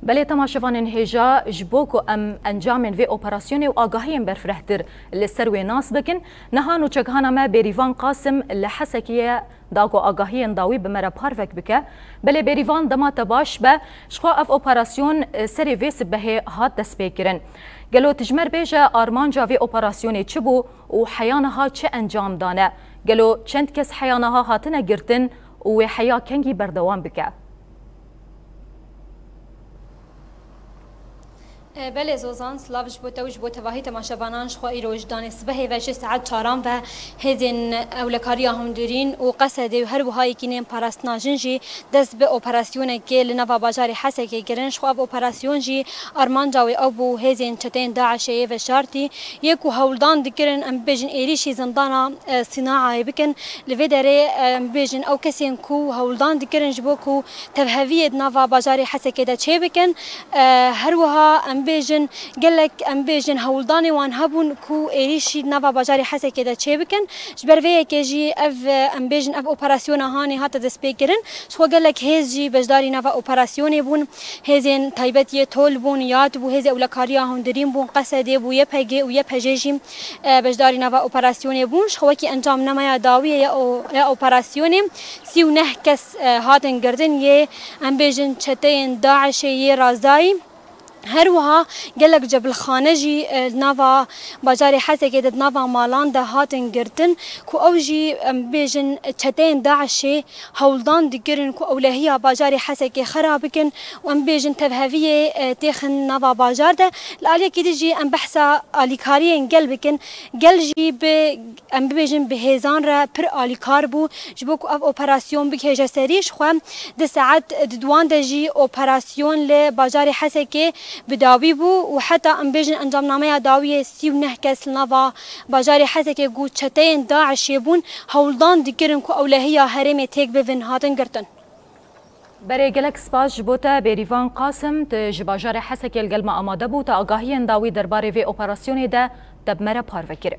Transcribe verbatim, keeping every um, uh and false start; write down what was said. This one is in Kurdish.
Belê temaşevanên hêja, ji bo ku em encamên vê operasyonê û agahiyên berfirehtir li ser wê nas bikin, niha nûçegihana me Bêrîvan Qasim li Hesekê ye, da ku agahiyên dawî bi me re parvek bike. Belê Bêrîvan, dema te baş be, jixwe ev operasyon, e, serê vê sibehê hat destpêkirin. Gelo tu ji me re bêje armanca vê operasyonê çi bû û heya niha çi encam dane? Gelo çend kes heya niha hatine girtin û wê heya kengî berdewam bike? E, belê Zozan, silav ji bo te û ji bo tevahî temaşevanan. Jixwe îro ji danê sibehê ve ji saet çaran ve hêzên ewlekariya hundirîn û Qesedê û her wiha yekînên parastina jin jî dest bi operasyonekê li nava bajarê Hesekê kirin. Jixwe ev operasyon jî armanca wê ew bû hêzên çeteyên DAIŞê yê veşartî yê ku hewldan dikirin, em bibêjin, êrîşî zindana, e, Sînaayê bikin. Li vê derê, e, em bibêjin, ew kesên ku hewldan dikirin ji bo ku tevheviyê di nava bajarê Hesekê de çêbikin. E, her wiha em bêjin, gelek, em bêjin, hewldanê wan hebûn ku êrîşî di nava bajarê Hesekê de çêbikin. Ji ber vê yekê jî ev, e, em bêjin, ev operasyona hanê hate destpêkirin. Ji xwe gelek hêz jî beşdarî nava operasyonê bûn. Hêzên taybet yê Tol bûn, yad bû, hêzê ewlekariya hundirîn bûn, Qesedê bû, YPG û YPJ'ê jî, e, beşdarî nava operasyonê bûn. Ji xwe wekî encamnameya dawiyê ya o-, ya operasyonê sî û neh kes, e, hatin girtin yê, em bêjin, çeteyên DAIŞê yê razdayî. Her wiha gelek cebilxane jî, e, nava bajarê Hesekê de, di nava malan de hatin girtin, ku ew jî, em bêjin, çeteyên DAIŞê hewldan dikirin ku ewlehiya bajarê Hesekê xera bikin û, em bêjin, tevheviyê, e, têxin nava bajar de. Li aliyekî din jî em behsa alîkariyên gel bikin. Gel jî bi, em bibêjin, bi hêzan re pir alîkar bû ji bo ku ev operasyon bigihêje serî. Ji xwe di saet di duwan de jî operasyon li bajarê Hesekê bi dawî bû û heta, em bêjin, encamnameya dawiyê sî û neh kes li nava bajarê Hesekê ku çeteyên DAIŞê bûn, hewldan dikirin ku ewlehiya herêmê têk bivin, hatin girtin. Berê, gelek spas ji bo te, Bêrîvan Qasim, tu ji bajarê Hesekê li gel me amade bû, te agahiyên dawî derbarê vê operasyonê de te bi me re parve kir.